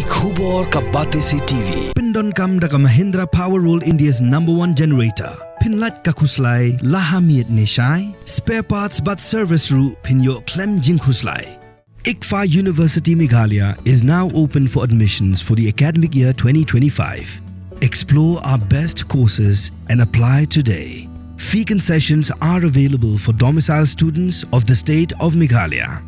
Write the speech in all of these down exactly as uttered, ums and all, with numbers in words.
Khubor ka Batesi T V. Pyndonkam da ka Mahindra Power World, India's number one generator. Pynlait ka khuslai la ha miet ne shai. Spare parts bad service ruh phin ïoh khlem jingkhuslai. ICFAI University Meghalaya is now open for admissions for the academic year twenty twenty-five. Explore our best courses and apply today. Fee concessions are available for domicile students of the state of Meghalaya.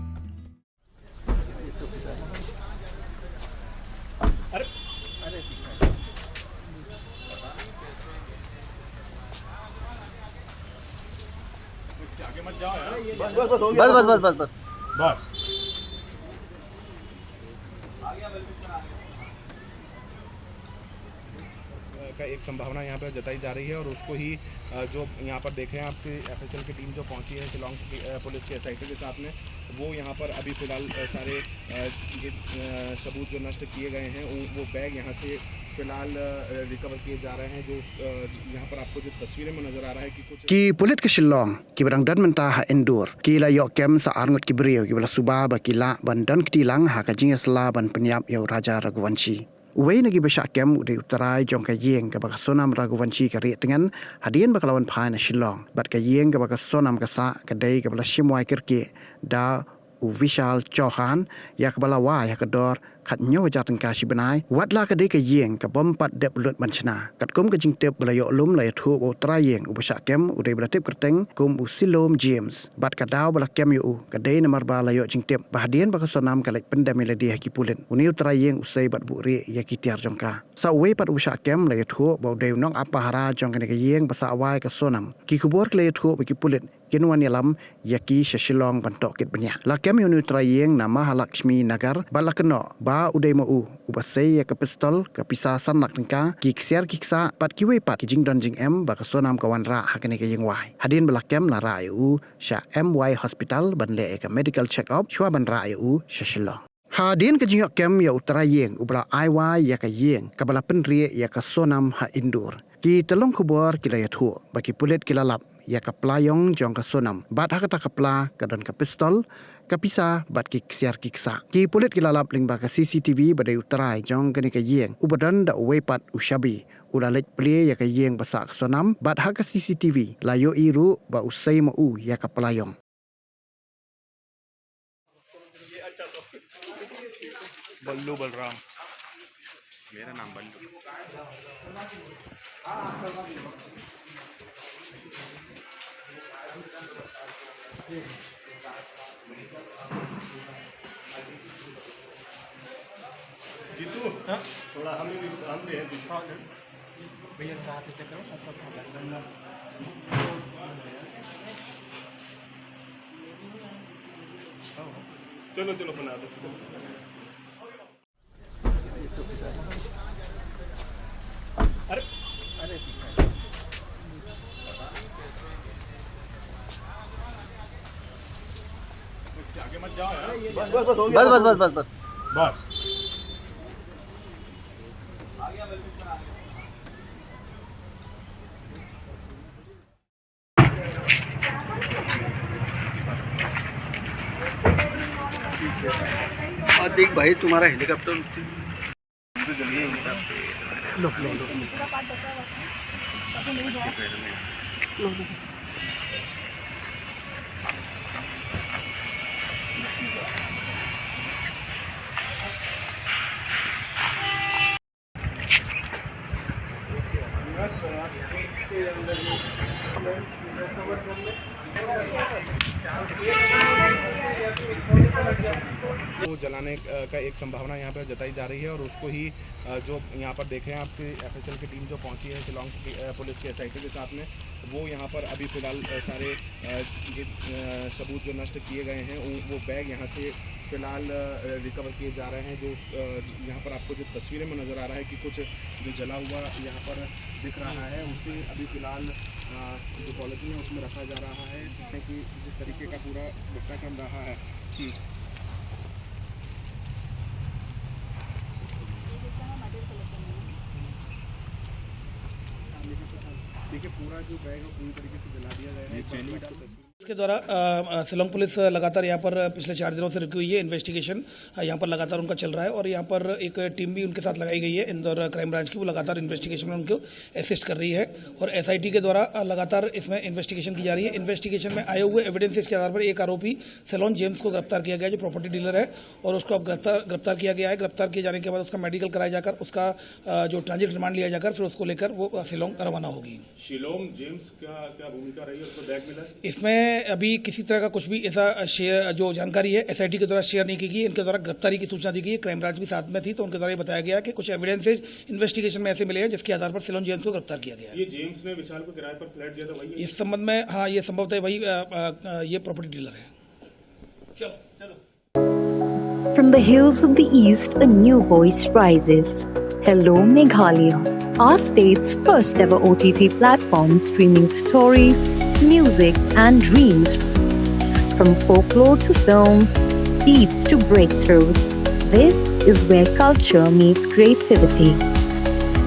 बस, बस, बस, बस, बस। बस। का एक संभावना यहाँ पर जताई जा रही है और उसको ही, अ, जो यहाँ पर देख रहे हैं आपकी एफएसएल की टीम जो पहुँची है शिलोंग की, अ, पुलिस के एसआईटी के साथ में, वो यहाँ पर अभी फिलहाल, अ, सारे, अ, ये, अ, सबूत जो नष्ट किए गए हैं, वो, वो बैग यहाँ से फिलहाल, अ, रिकवर किए जा रहे हैं। जो, अ, यहाँ पर आपको जो तस्वीरें में नजर आ रहा है कि कुछ Ki pulit ka Shillong, kiba dang don mynta ha Indore, ki la ïoh kem sa arngut ki briew, kiba la suba ba ki lah ban don kti lang ha ka jingïasylla ban pynïap ïa u Raja Raghuvanshi. Uwei na kiba shah kem u dei u trai jong ka ïing kaba ka Sonam Raghuvanshi ka rieh tngen, hadien ba ka la wan phai na Shillong. Bad ka ïing kaba ka Sonam ka sah ka dei kaba la shim wai kyrkieh da u Vishal Chauhan, ïa kaba la wai ha ka dor khathynñiew hajar tyngka shi bnai, wat la ka dei ka ïing ka bym pat dep lut ban shna. Katkum ka jingtip ba la ïoh lum la ïathuh ba u trai ïing uba shah kem u dei ba la tip kyrteng kum u Silom James. Bad ka daw ba la kem ïa u ka dei namar ba la ïoh jingtip ba hadien ba ka Sonam ka leit pyndem ïa lade ha ki pulit, une u trai ïing u sei bad buhrieh ïa ki tiar jong ka. Sa uwei pat uba shah kem la ïathuh ba u dei u nongap pahara jong kane ka ïing ba sah wai ka Sonam. Ki khubor ki la ïathuh ba ki pulit kin wan ïalam ïa ki sha Shillong ban tohkit bniah. La kem ïa une u trai ïing na Mahalakshmi Nagar bad la kynnoh ba u dei ma u uba sei ïa ka pistol, ka pisa san lak tyngka, ki ksiar ki ksah bad kiwei pat ki jingdon jingem ba ka Sonam ka wanrah ha kane ka ïing wai. Hadien ba la kem la rah ïa u sha M Y Hospital ban leh ïa ka medical check up shuwa ban rah ïa u sha Shillong. Hadien ka jingïoh kem ïa u trai ïing uba la ai wai ïa ka ïing kaba la pynrieh ïa ka Sonam ha Indore, ki tyllong khubor ki la ïathuh ba ki pulit ki la lap ïa ka pla ïong jong ka Sonam bad ha kata ka pla ka don ka pistol, ka pisa bad ki ksiar ki ksah. Ki pulit ki la lap lyngba ka C C T V ba dei u trai jong kane ka ïing uba don da uwei pat u shabi u la leit plie ïa ka ïing ba sah ka Sonam bad ha ka C C T V la ïohi ruh ba u sei ma u ïa ka pla ïong. बल्लू बलराम। मेरा नाम बल्लू। जीतू, हाँ? थोड़ा हमें भी, हम भी हैं पीछे। भैया, कहाँ पे चेक करो? चलो, चलो, बना दो। अरे, अरे, आगे मत जाओ यार। बस, बस, बस, हो गया। बस, बस, बस, बस, बस। बस। और देख भाई, तुम्हारा हेलीकॉप्टर। लो, लो, लो। लो, लो। को जलाने, अ, का एक संभावना यहाँ पर जताई जा रही है और उसको ही, अ, जो यहाँ पर देख रहे हैं आपकी एफएसएल की टीम जो पहुँची है शिलोंग की, अ, पुलिस के एसआईटी के साथ में, वो यहाँ पर अभी फिलहाल, अ, सारे, अ, ये, अ, सबूत जो नष्ट किए गए हैं, वो, वो बैग यहाँ से फिलहाल, अ, रिकवर किए जा रहे हैं। जो उस, अ, यहाँ पर आपको जो तस्वीरें में नज़र आ रहा है कि कुछ जो जला हुआ यहाँ पर दिख रहा है, उसे अभी फिलहाल, अ, जो पॉलिथीन है उसमें रखा जा रहा है कि जिस तरीके का पूरा घटनाक्रम रहा है। हम्म। देखिए, पूरा जो बैग है पूरी तरीके से जला दिया गया है। ये एक बार चैनी फिर आपको तस्वीर के द्वारा अ, अ, शिलोंग पुलिस लगातार यहाँ पर पिछले चार दिनों से रुकी हुई है। इन्वेस्टिगेशन यहाँ पर लगातार उनका चल रहा है और यहाँ पर एक टीम भी उनके साथ लगाई गई है इंदौर क्राइम ब्रांच की। वो लगातार इन्वेस्टिगेशन में उनको असिस्ट कर रही है और एसआईटी के द्वारा अ, लगातार इसमें इन्वेस्टिगेशन की जा रही है। इन्वेस्टिगेशन में आए हुए एविडेंसेस के आधार पर एक आरोपी सेलोन जेम्स को गिरफ्तार किया गया, जो प्रॉपर्टी डीलर है, और उसको अब गिरफ्तार गिरफ्तार किया गया है। गिरफ्तार किए जाने के बाद उसका मेडिकल कराया जाकर उसका अ, जो ट्रांजिट रिमांड लिया जाकर फिर उसको लेकर वो अ, शिलोंग रवाना होगी। शिलोंग जेम्स क्या क्या भूमिका रही है, उसको बैग मिला है? इसमें अभी किसी तरह का कुछ भी ऐसा शेयर, जो जानकारी है, एसआईटी के द्वारा शेयर नहीं की गई। इनके द्वारा गिरफ्तारी की सूचना दी गई है, क्राइम ब्रांच भी साथ में थी, तो उनके द्वारा ये बताया गया कि कुछ एविडेंसेज इन्वेस्टिगेशन में ऐसे मिले हैं जिसके आधार पर सिलोन जेम्स को गिरफ्तार किया गया है। ये जेम्स ने विशाल को किराए पर फ्लैट दिया था, वही है? इस संबंध में, हाँ, ये संभवतः वही अ, अ, अ, ये प्रॉपर्टी डीलर है। चलो चलो। From the hills of the East, a new voice rises. Hello, Meghalaya, our state's first ever O T T platform streaming stories, music, and dreams. From folklore to films, beats to breakthroughs, this is where culture meets creativity.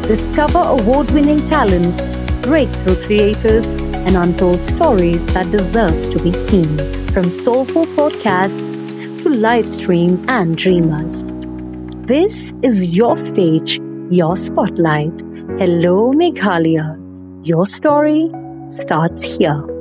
Discover award winning talents, breakthrough creators, and untold stories that deserves to be seen. From soulful podcasts to live streams and dreamers. This is your stage, your spotlight. Hello, Meghalaya. Your story starts here.